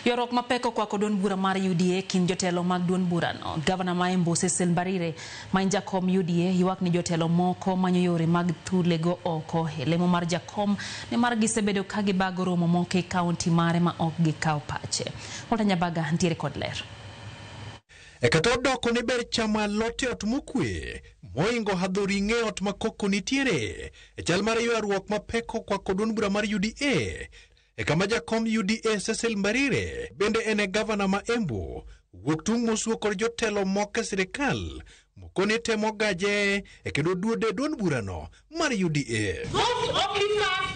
Ywaruok mapek okwako duond bura mar UDA kind jotelo mag duond burano. Gavana ma Embu Cecil Mbarire ma en jakom UDA ywak ni jotelo moko manyo yore mag thulego oko e lemo mar jakom nimar gisebedo ka gibago romo moko e kaunti mare ma ok gikawo pache. Walter Nyabaga ntiere kod ler. E kata odoko ni ber chamo alot e ot mokwe moingo hadho ring'o e ot ma koko nitiere e chal mar ywaruok mapek okwako duond bura mar UDA e kama jakom UDA Cecil Mbarire bende en e gavana ma Embu wuok tung' mosuo kod jotelo moko e sirikal moko ni temo gaje e kendo duode e duond burano mar UDA. Those officers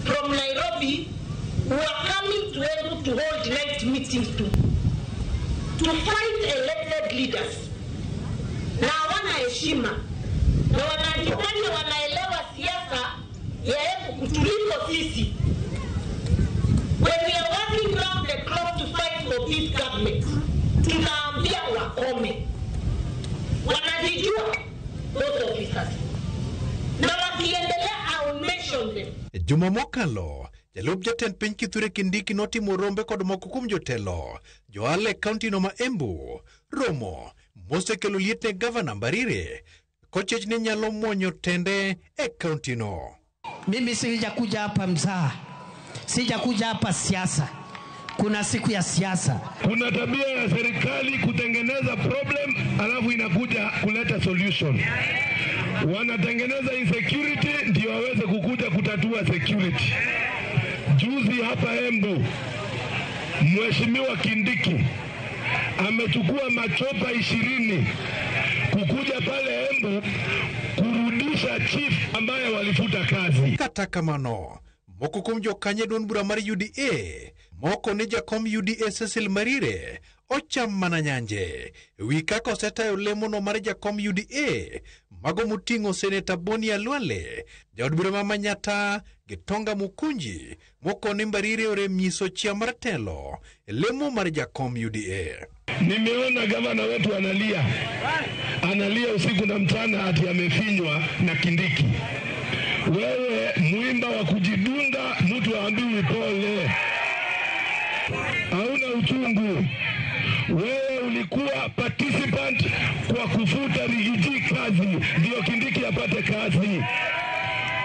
from Nairobi who are coming to Embu to hold night meetings to fight elected leaders, na hawana heshima na wanajifanya wanaelewa siasa ya Embu kutuliko sisi. When we are working round the clock to fight for this government, tunaambia wakome. Wanajijua those officers, na wakiendelea I will mention them. E juma mokalo, jalup jatend piny Kithure Kindiki notimo rombe kod moko kuom jotelo johala e kaunti no ma Embu. Romo mosekelo liet ne gavana Mbarire kochech ni nyalo muonyo tende e kaunti no. Mimi sijakuja hapa mzaha, sijakuja hapa siasa. Kuna siku ya siasa. Kuna tabia ya serikali kutengeneza problem alafu inakuja kuleta solution. Wanatengeneza insecurity ndio waweze kukuja kutatua security. Juzi hapa Embu, Mheshimiwa Kindiki amechukua machopa 20 kukuja pale Embu kurudisha chief ambaye walifuta kazi. Kata kamano, moko kuom jokanyo e duond bura mar UDA moko ni jakom UDA Cecil Mbarire ocham mana nyanje wi kaka osetayo lemono mar jakom UDA mago moting'o Seneta Boni Khalwale, jaod bura ma Manyatta Gitonga Mukunji moko ni Mbarire orem nyiso chia mar telo e lemo mar jakom UDA. Nimeona gavana wetu analia, analia usiku na mchana ati amefinywa na Kindiki. Wewe mwimba wa kujidunga, mtu haambiwi pole, hauna uchungu. Wewe ulikuwa participant kwa kufuta Riggy G kazi ndio Kindiki apate kazi.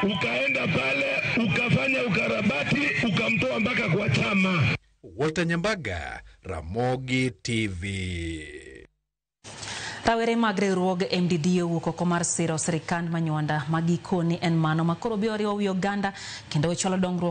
Ukaenda pale ukafanya ukarabati ukamtoa mpaka kwa chama. Walter Nyambaga, Ramogi TV. Rawere mag riwruog MDD owuok oko mar siro sirikand Manywanda ma gikoni en mano ma koro biro riwo wi oganda kendo chwalo dongruok.